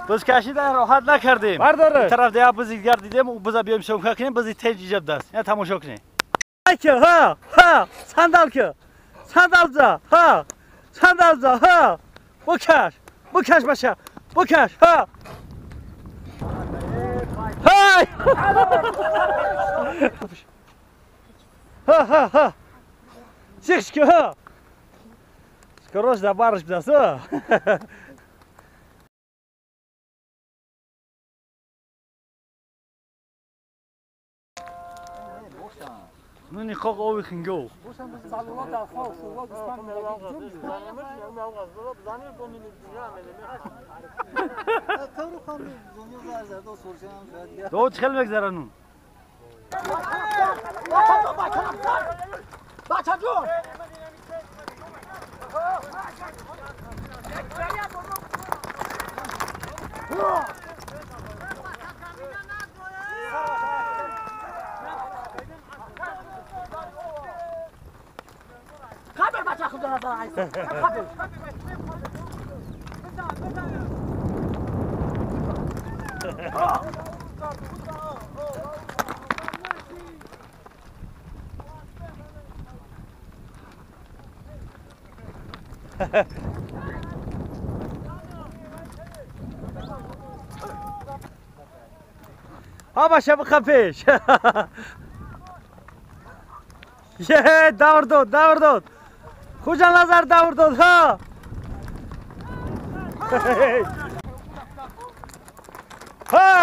Быз кашидан роҳат накардем. Бардораш. Тараф дия быз дигар дидем, у быза биём съёмка кунем, бызи тенҷ иҷаб даст. Я тамошо кунем. Ха, ха, сандалка. Сандалза, ха. Сандалза, ха. Букаш, букаш баша. Букаш, ха. Ҳай! Ха, ха, ха. Сихшки, ха. Скорош да барыш бдаст, ха. Нуни қоқ ови хингов. До чӣ хел мегзара нун? Бачаҷон! Ҳа баша биқа пеш. Е, давр дод, давр дод. Хуҷа назар давр дод, ҳа. Ҳа!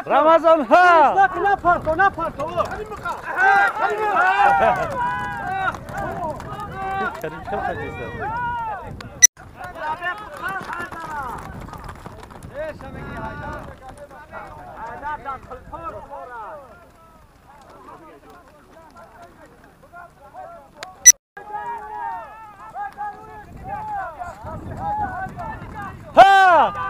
Рамазон, ҳа! На парто, на парто. Карим чӣ хел ха!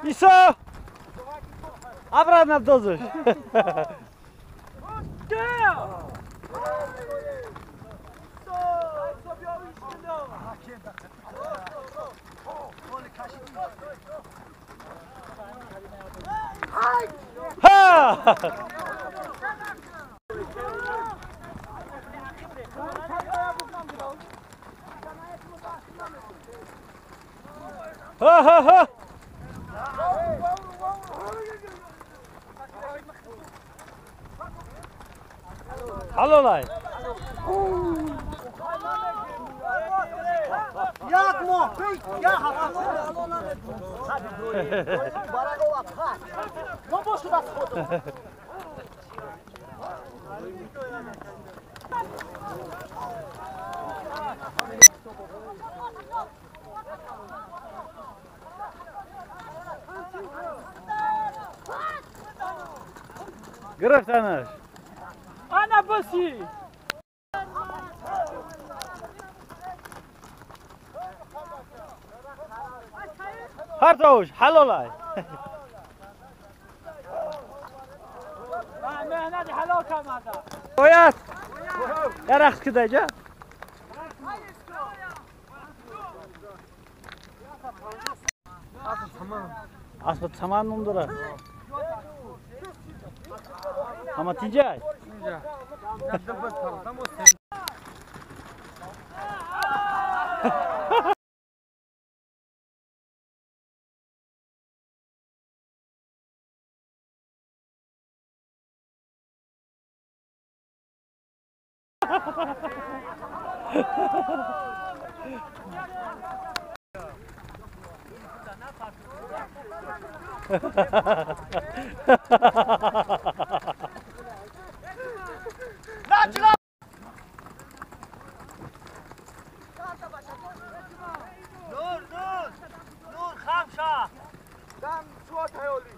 Исо! Обратно дозу. Ха! Ха ха ха! Алолай. Як моҳ, як ҳафта. Гирифтанаш. Ана баси. Партовуш, ҳалолай. Оят. Ярахт кидаҷа. Асп саман ном дорад. Ама тинҷай? نور نور نور خمسة دم شو تهيولي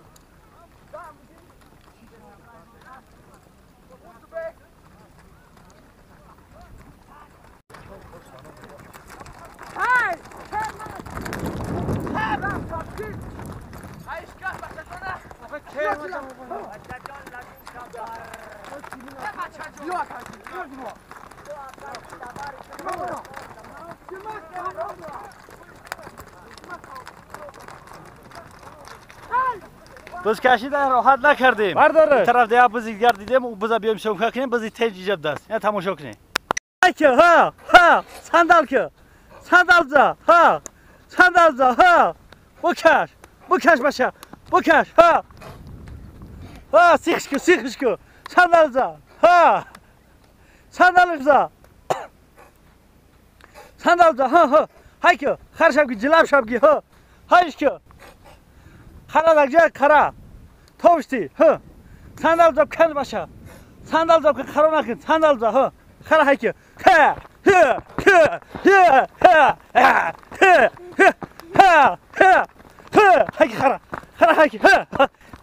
دم Бузкашидан роҳат накардем. Бардораш. Тараф дия бузи дигар дидем, у буза биём шавка кунем, бузи теҷ иҷаб даст. Я тамошо кунем. Ки, ҳа, ҳа, сандал ки. Сандалза, ҳа. Сандалза, ҳа. Букаш, букаш баша. Букаш, ҳа. Ҳа, сихш ки, сихш ки. Сандалза, ҳа. Сандалза. Сандалза, ҳа, ҳа. Ҳай ки, хар шаб ки, ҷилаб шаб ки, ҳа. Ҳайш ки. Хара дагҷа хара. Товшти, ҳа. Сандалза кан баша. Сандалза ки харо накун, сандалза, ҳа. Хара ҳай ки. Ҳа, ҳа, ҳа, ҳа, ҳа, ҳа, ҳа, ҳа, ҳа, ҳа, ҳай ки хара. Хара ҳай ки, ҳа.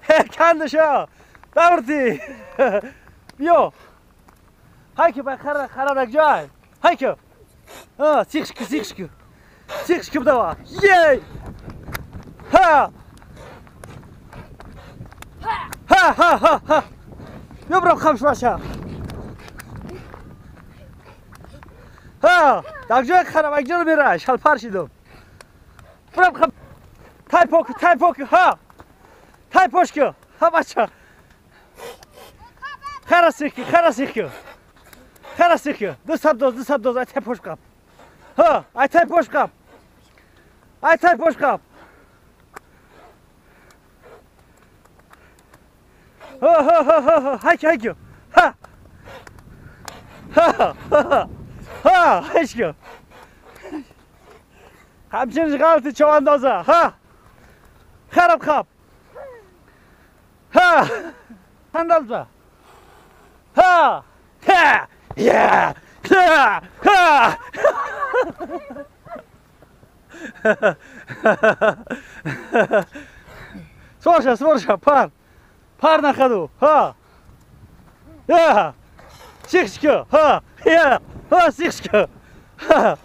Ҳа, кандша. Даврти. Биё. Ҳай ки ба хара, хара дагҷай. Ҳай ки. Ҳа, сихш ки, сихш ки. Сихш ки бидава. Ей! Ҳа! Ҳа, ҳа, ҳа, ҳа. Биё бирам хамш баша. Ҳа, дагҷои харам, акҷоро мерай, шалпар шидам. Бирам хам. Тай пок, тай пок, ҳа. Тай пош ки, ҳа бача. Хара сих ки, хара сих ки. Хара сих ки. Ду саб доз, ду саб доз, ай тай пош қаб. Ҳа, ай тай пош қаб. Ай тай пош қаб. Ҳа, ҳа, ҳа, ҳа, ҳа, ҳай ки, ҳай ки. Ҳа. Ҳа, ҳа, ҳа. Ҳа, ҳайш ки. Ҳамчиниш ғалти човандоза. Ҳа. Хараб хаб. Ҳа. Сандалза. Ҳа. Ҳа. Я. Ҳа. Ҳа. Сворша, сворша, пар. Пар нахаду. Ҳа. Я. Сихш ки. Ҳа. Я. Ҳа, сихш ки. Ҳа.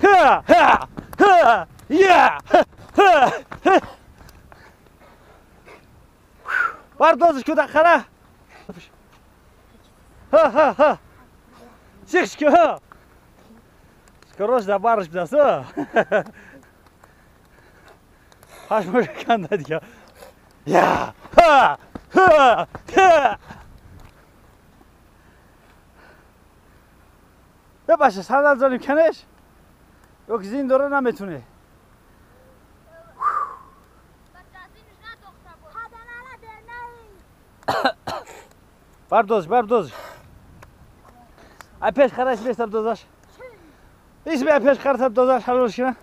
Ҳа. Ҳа. Ҳа. Я. Ҳа. Ҳа. Бардозиш ку да хара. Ҳа, ҳа, ҳа. Сихш ки, ҳа. Скорош да барш бидаст, ҳа. Пашмоша канда дига. Я. Ҳа. Ҳа. Ҳа. Баша сандал заним канеш? Ё ки зин дора наметуне. Бардоз, бардоз. Ай пеш хараш бестаб дозаш. Ис бе пеш хартаб дозаш ҳалол шина.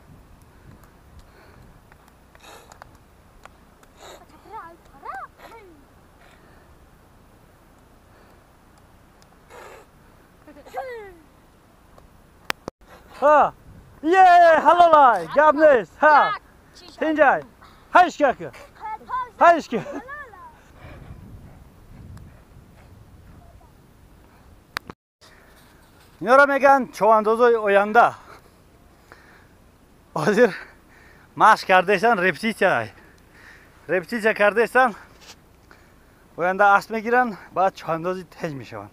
Ҳа. Е, ҳалолай, гап нест. Ҳа. Тинҷай. Ҳайш ки ака. Ҳайш ки. Инора мегӯянд човандозои оянда. Ҳозир Машқ кардаистан, репетитсия. Репетитсия кардаистан. Оянда асп мегиранд, баъд чоҳандози теж мешаванд.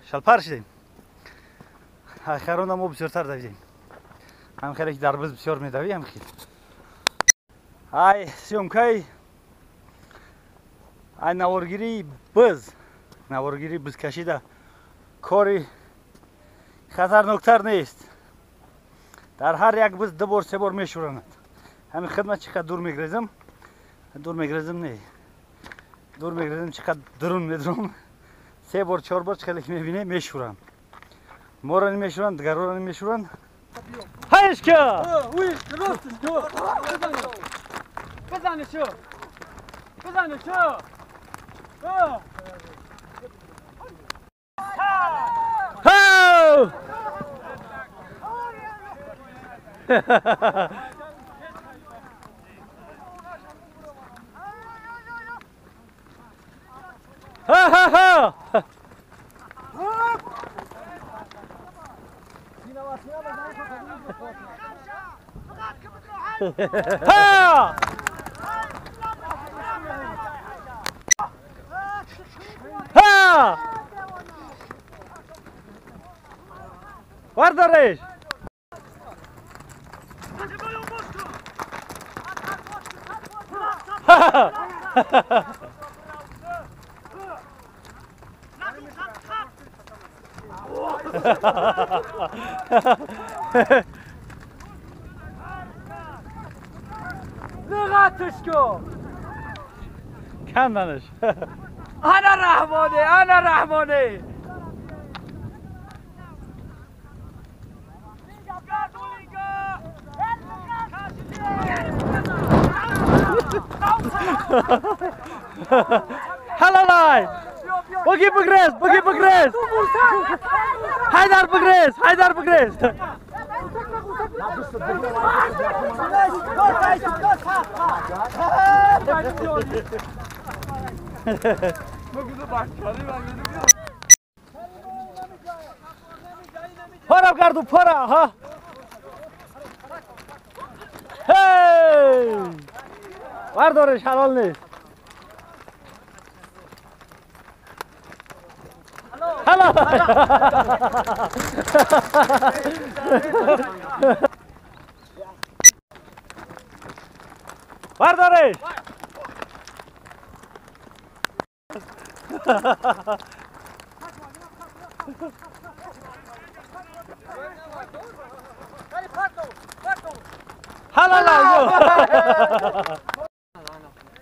Шалпар шидем. Хайрона мо бисёртар давидем. Ҳам хеле ки дар биз бисёр медавӣ, ҳам хел. Ай, съёмкаи ай наворгирии биз, наворгирии бизкашида кори хатарноктар нест. Дар ҳар як биз ду бор, се бор мешӯранад. Ҳамин хидмат чӣ қадр дур мегрезам, дур мегрезам не. Дур мегрезам, чӣ қадр дурун медурам. Се бор, чор бор чӣ хеле ки мебинем, мешӯранд. Моро мешӯранд, дигарро мешӯранд. Ҳайшка! بزنشو بزنشو. ها! ها ها ها! ها! ها! بردارش! لغتش کن. کندنش. انا رحمانه، انا رحمانه. حلالای. بگی بگریز، بگی بگریز. حیدر بگریز، حیدر بگریز. پارا گردو پارا ها. هی بردارش حلال نیست. حلال. بردارش. حلال.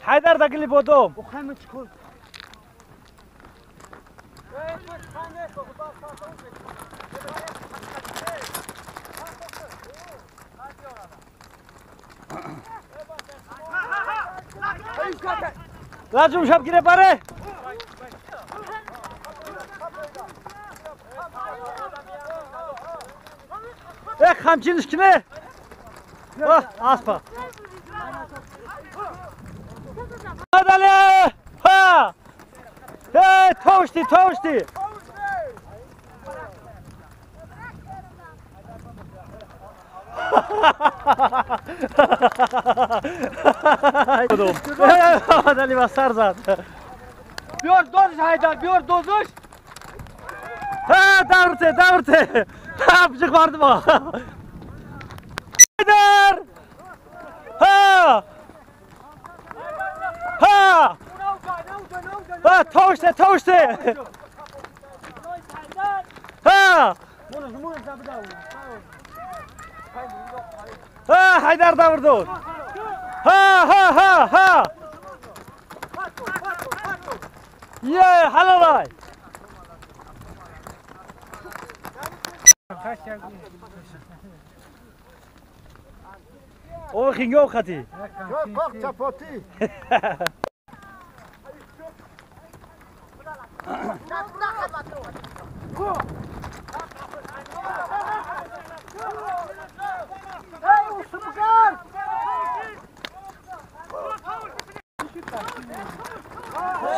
حیدر دگلی بودم. لازم شب گیره باره. ای خمچینش کنه. آسپا. عدله. ها. ای توشتی توشتی. عدلی با سر زد. بیار دوزش حیدر، بیار دوزش. ها دورته دورته. ها بچه خورد ما. حیدر. ها ها ها توشته توشته. ها ها حیدر دور. ها ها ها ها. یه حلالای. او خینگو خطی. چپاتی.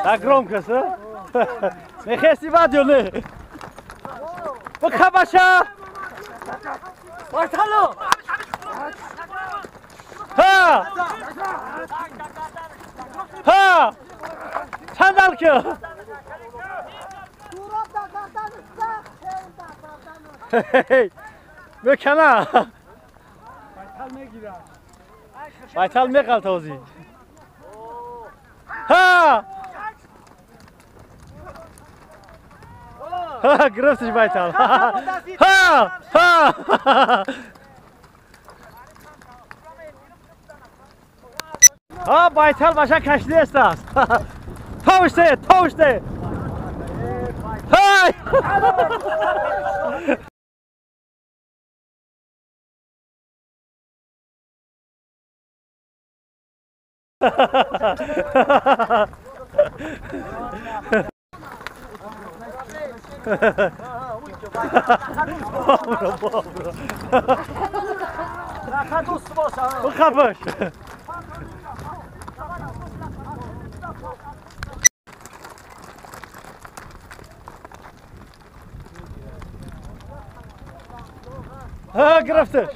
Так громко, а? Мехести вадио не. Бахабаша. Бартало. Сандал ки. Мекана. Байтал меғалта озӣ. Ҳа! Ҳа, гирифтиш байтал. Ҳа! Ҳа! Ҳа, байтал баша кашидааст. Товуште, товуште. Ҳай! Бихапаш. Ҳа, гирифташ.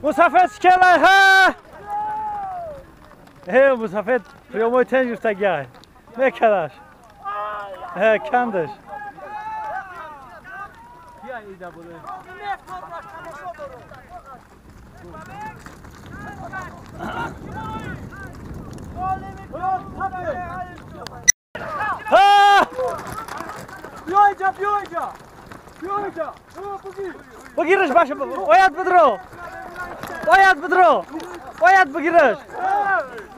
Мусафед шкелай, ҳа! Э, мусафед прямой тен гирифтагиай. Мекараш. Э, кандаш. Ҳа! Бигираш баша, ояд бидро. Ояд бидро. Ояд бигираш.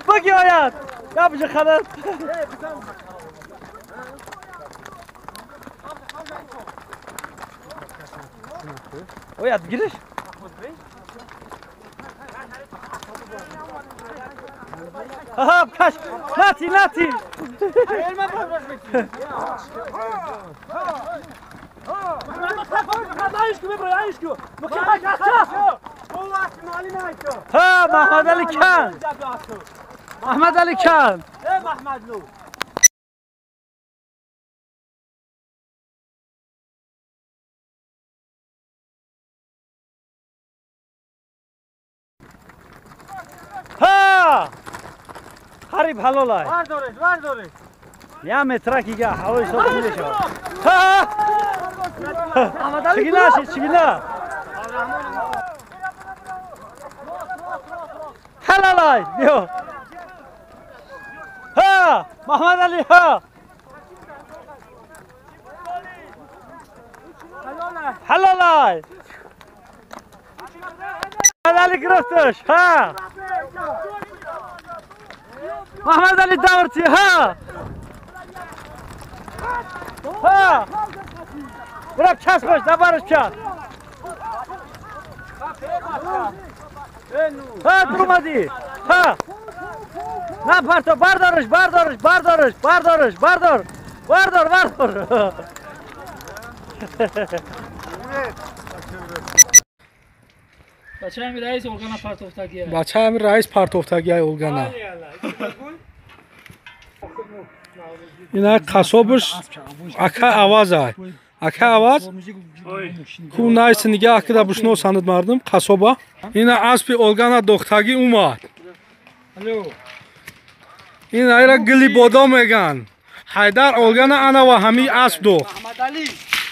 Биги ояд. Я бижи ханат. Ояд бигираш. Аҳа, каш. Нати, нати. Ҳа, Маҳмад Али кан. Маҳмад Али кан. Ҳа! Қариб ҳалолай. Я метракига ҳавои соф мешавад. Ҳа! Чигина, чигина. Ҳалолай, биё. Ҳа! Маҳмад Али, ҳа! Ҳалолай. Маҳмад Али гирифташ, ҳа! Маҳмад Али даврти, ҳа! Ҳа! Бураб часпаш, дабараш часп. Ҳа, дурумадӣ. Ҳа! На парто, бардораш, бардораш, бардораш, бардораш, бардор. Бардор, бардор. Бачаами раис Олгана партофтагия. Бачаами раис партофтагия Олгана. Ина қасобаш ака аваз ай. Ака аваз ку найси нигаҳ кида бишносанад мардум қасоба. Ина аспи Олгана дохтагӣ умад. Ин айра гили бодом меган. Ҳайдар Олгана ана ва ҳами асп дохт.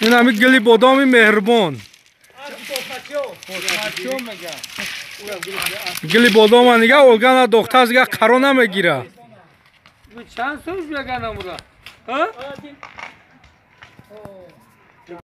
Ин ҳами гили бодоми меҳрубон. Гили бодома нигаҳ Олгана дохтаз нигаҳ қаро намегира. Чанд сӯз меган амура? Ҳа?